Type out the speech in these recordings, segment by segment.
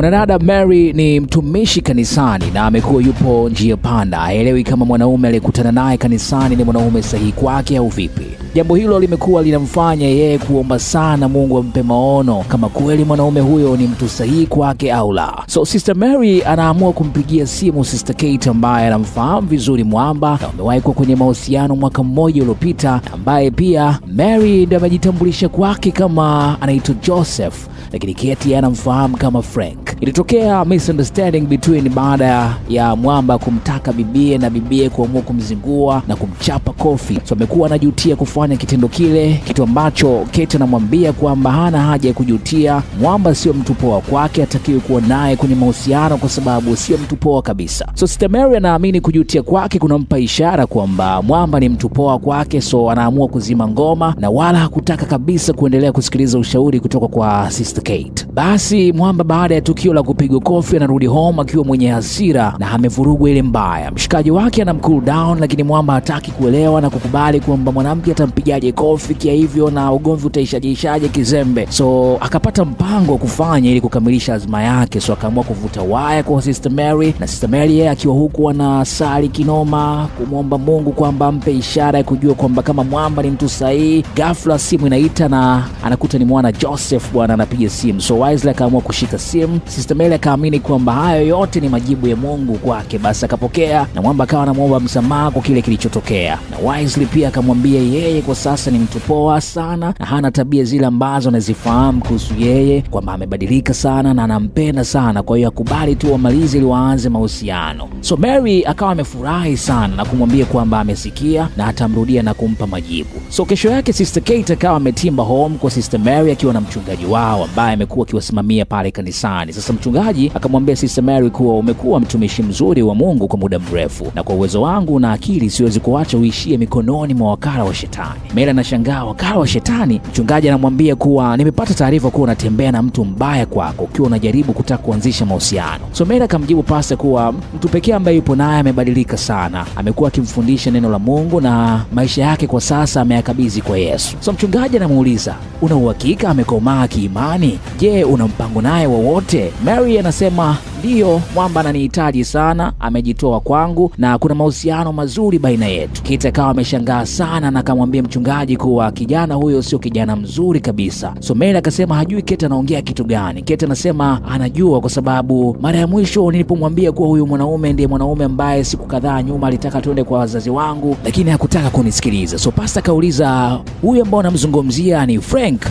Mwanadada Mary ni mtumishi kanisani na amekuwa yupo njia panda, haelewi kama mwanaume aliyekutana naye kanisani ni mwanaume sahihi kwake au vipi. Jambo hilo limekuwa linamfanya yeye kuomba sana Mungu ampe maono kama kweli mwanaume huyo ni mtu sahihi kwake au la. So Sister Mary anaamua kumpigia simu Sister Kate ambaye anamfahamu vizuri Mwamba na wamewahi kuwa kwenye mahusiano mwaka mmoja uliopita, ambaye pia Mary ndiye amejitambulisha kwake kama anaitwa Joseph, lakini Kate anamfahamu kama Frank. Ilitokea misunderstanding between baada ya Mwamba kumtaka bibie na bibie kuamua kumzingua na kumchapa kofi. So amekuwa anajutia kufanya kitendo kile, kitu ambacho Kate anamwambia kwamba hana haja ya kujutia. Mwamba sio mtu poa kwake, hatakiwi kuwa naye kwenye mahusiano kwa sababu sio mtu poa kabisa. So Sister Mary anaamini kujutia kwake kunampa ishara kwamba Mwamba ni mtu poa kwake, so anaamua kuzima ngoma na wala hakutaka kabisa kuendelea kusikiliza ushauri kutoka kwa Sister Kate. Basi Mwamba baada ya tukio la kupigwa kofi anarudi home akiwa mwenye hasira na amevurugwa ile mbaya. Mshikaji wake anam cool down, lakini Mwamba hataki kuelewa na kukubali kwamba mwanamke atampigaje kofi kia hivyo na ugomvi utaishaje kizembe. So akapata mpango wa kufanya ili kukamilisha azma yake, so akaamua kuvuta waya kwa Sister Mary, na Sister Mary yeye akiwa huku anasali kinoma kumwomba Mungu kwamba ampe ishara ya kujua kwamba kama Mwamba ni mtu sahihi. Ghafla simu inaita na anakuta ni mwana Joseph bwana anapiga simu, so wisely akaamua kushika simu. Sister Mary akaamini kwamba hayo yote ni majibu ya Mungu kwake, basi akapokea na Mwamba akawa anamwomba msamaha kwa kile kilichotokea, na wisely pia akamwambia yeye kwa sasa ni mtu poa sana na hana tabia zile ambazo anazifahamu kuhusu yeye, kwamba amebadilika sana na anampenda sana, kwa hiyo akubali tu wamalize ili waanze mahusiano. So Mary akawa amefurahi sana na kumwambia kwamba amesikia na atamrudia na kumpa majibu. So kesho yake Sister Kate akawa ametimba home kwa Sister Mary akiwa na mchungaji wao ambaye amekuwa akiwasimamia pale kanisani. Sasa mchungaji akamwambia Sister Mary kuwa umekuwa mtumishi mzuri wa Mungu kwa muda mrefu, na kwa uwezo wangu na akili siwezi kuacha uishie mikononi mwa wakala wa shetani. Mary anashangaa, wakala wa shetani? Mchungaji anamwambia kuwa nimepata taarifa kuwa unatembea na mtu mbaya kwako ukiwa unajaribu kutaka kuanzisha mahusiano. So Mary akamjibu pasta kuwa mtu pekee ambaye yupo naye amebadilika sana, amekuwa akimfundisha neno la Mungu na maisha yake kwa sasa ameyakabidhi kwa Yesu. So mchungaji anamuuliza, una uhakika amekomaa kiimani? Je, una mpango naye wowote? Mary anasema ndiyo, Mwamba ananihitaji sana, amejitoa kwangu na kuna mahusiano mazuri baina yetu. Kate akawa ameshangaa sana na akamwambia mchungaji kuwa kijana huyo sio kijana mzuri kabisa. So Mary akasema hajui Kate anaongea kitu gani. Kate anasema anajua kwa sababu mara ya mwisho nilipomwambia kuwa huyu mwanaume ndiye mwanaume ambaye siku kadhaa nyuma alitaka tuende kwa wazazi wangu, lakini hakutaka kunisikiliza. So pasta akauliza, huyu ambao anamzungumzia ni Frank?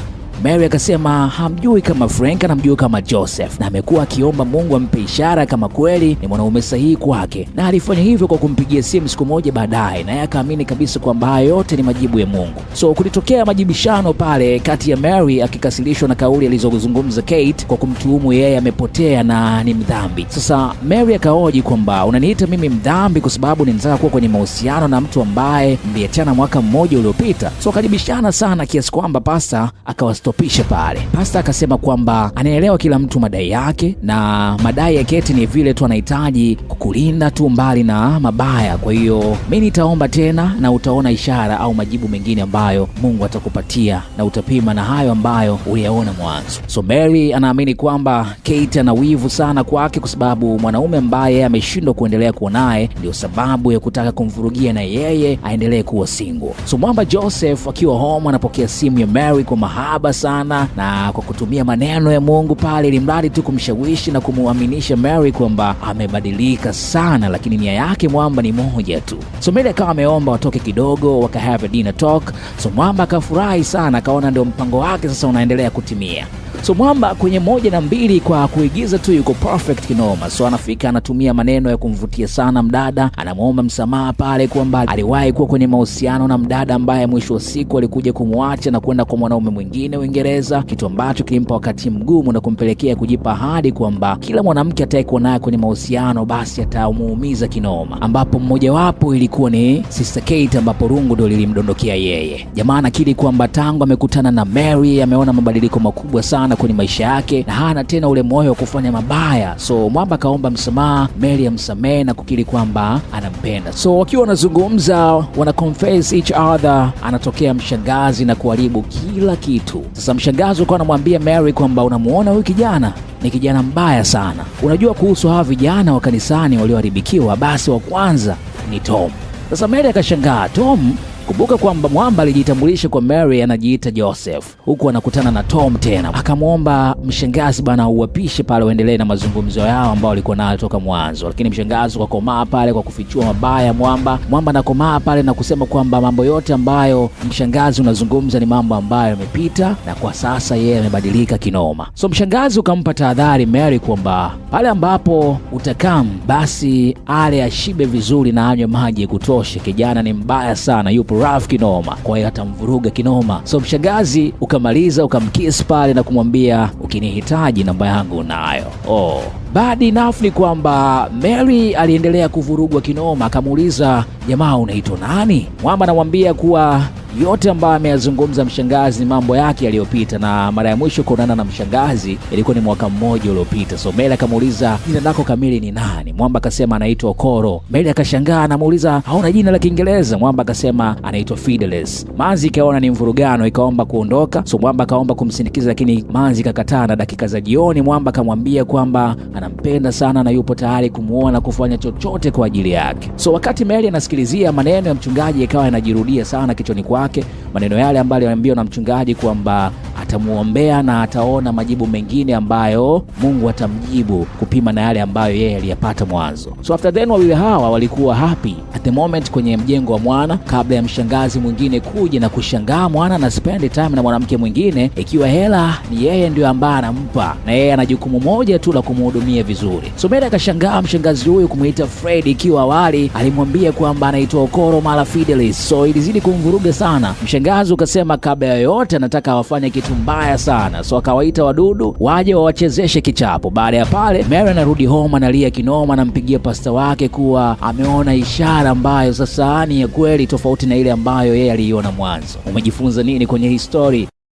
Mary akasema hamjui kama Frank, anamjua kama Joseph, na amekuwa akiomba Mungu ampe ishara kama kweli ni mwanaume sahihi kwake, na alifanya hivyo kwa kumpigia simu siku moja baadaye, naye akaamini kabisa kwamba hayo yote ni majibu ya Mungu. So kulitokea majibishano pale kati ya Mary akikasirishwa na kauli alizozungumza Kate kwa kumtuhumu yeye amepotea na ni mdhambi. Sasa Mary akahoji kwamba unaniita mimi mdhambi kwa sababu ninataka kuwa kwenye mahusiano na mtu ambaye mliachana mwaka mmoja uliopita. So akajibishana sana kiasi kwamba pasta akawastopisha pale. Pasta akasema kwamba anaelewa kila mtu madai yake, na madai ya Kate ni vile tu anahitaji kukulinda tu mbali na mabaya. Kwa hiyo mi nitaomba tena na utaona ishara au majibu mengine ambayo Mungu atakupatia na utapima na hayo ambayo uliyaona mwanzo. So Mary anaamini kwamba Kate ana wivu sana kwake kwa sababu mwanaume ambaye ameshindwa kuendelea kuwa naye ndio sababu ya kutaka kumvurugia na yeye aendelee kuwa single. So mwamba Joseph akiwa home anapokea simu ya Mary kwa mahaba sana na kwa kutumia maneno ya Mungu pale, ili mradi tu kumshawishi na kumuaminisha Mary kwamba amebadilika sana, lakini nia yake mwamba ni moja tu. So Mary akawa ameomba watoke kidogo, waka have a dinner talk. So mwamba akafurahi sana, akaona ndio mpango wake sasa unaendelea kutimia. So mwamba kwenye moja na mbili kwa kuigiza tu yuko perfect kinoma. So anafika anatumia maneno ya kumvutia sana mdada, anamwomba msamaha pale kwamba aliwahi kuwa kwenye mahusiano na mdada ambaye mwisho wa siku alikuja kumwacha na kwenda kwa mwanaume mwingine Uingereza, kitu ambacho kilimpa wakati mgumu na kumpelekea kujipa ahadi kwamba kila mwanamke atakayekuwa naye kwenye mahusiano basi atamuumiza kinoma, ambapo mmojawapo ilikuwa ni Sister Kate, ambapo rungu ndo lilimdondokea yeye. Jamaa anakiri kwamba tangu amekutana na Mary ameona mabadiliko makubwa sana kwenye maisha yake na hana tena ule moyo wa kufanya mabaya. So mwamba akaomba msamaha, Mary amsamehe na kukiri kwamba anampenda. So wakiwa wanazungumza, wana confess each other, anatokea mshangazi na kuharibu kila kitu. Sasa mshangazi akawa anamwambia Mary kwamba unamuona huyu kijana Ni kijana mbaya sana. Unajua kuhusu hawa vijana wa kanisani walioharibikiwa, basi wa kwanza ni Tom. Sasa Mary akashangaa, Tom. Kumbuka kwamba mwamba alijitambulisha kwa Mary anajiita Joseph, huku anakutana na Tom tena, akamwomba mshangazi bana uwapishe pale waendelee na mazungumzo yao ambao walikuwa nayo toka mwanzo, lakini mshangazi kakomaa pale kwa kufichua mabaya mwamba. Mwamba anakomaa pale na kusema kwamba mambo yote ambayo mshangazi unazungumza ni mambo ambayo yamepita na kwa sasa yeye amebadilika kinoma. So mshangazi ukampa tahadhari Mary kwamba pale ambapo utakam basi ale ashibe vizuri na anywe maji ya kutosha. Kijana ni mbaya sana, yupo rough kinoma, kwa hiyo atamvuruga kinoma. So mshangazi ukamaliza ukamkiss pale na kumwambia ukinihitaji namba yangu unayo. Oh. Bad enough ni kwamba Mary aliendelea kuvurugwa kinoma, akamuuliza jamaa, unaitwa nani? Mwamba anamwambia kuwa yote ambayo ameyazungumza mshangazi ni mambo yake yaliyopita, na mara ya mwisho kuonana na mshangazi ilikuwa ni mwaka mmoja uliopita. So Mary akamuuliza jina lako kamili ni nani? Mwamba akasema anaitwa Okoro. Mary akashangaa, anamuuliza hauna jina la Kiingereza? Mwamba akasema anaitwa Fidelis. Manzi ikaona ni mvurugano, ikaomba kuondoka. So Mwamba akaomba kumsindikiza, lakini Manzi ikakataa, na dakika za jioni Mwamba akamwambia kwamba anampenda sana na yupo tayari kumuoa na kufanya chochote kwa ajili yake. So wakati Mary anasikilizia maneno ya mchungaji, ikawa yanajirudia sana kichwani kwake, maneno yale ambayo aliambiwa na mchungaji kwamba atamuombea na ataona majibu mengine ambayo Mungu atamjibu kupima na yale ambayo yeye aliyapata mwanzo. So after then wawili hawa walikuwa happy at the moment kwenye mjengo wa mwana, kabla ya mshangazi mwingine kuja na kushangaa mwana na spend time na mwanamke mwingine, ikiwa hela ni yeye ndio ambaye anampa na yeye ana jukumu moja tu la kumhudumia vizuri. So Mary akashangaa mshangazi huyu kumuita Fred, ikiwa awali alimwambia kwamba anaitwa Okoro mara Fidelis. So ilizidi kumvuruga sana. Mshangazi ukasema kabla ya yote anataka awafanye kitu mbaya sana, so akawaita wadudu waje wawachezeshe kichapo. Baada ya pale, Mary anarudi home analia kinoma, anampigia pasta wake kuwa ameona ishara ambayo sasa ni ya kweli, tofauti na ile ambayo yeye aliiona mwanzo. Umejifunza nini kwenye hii story?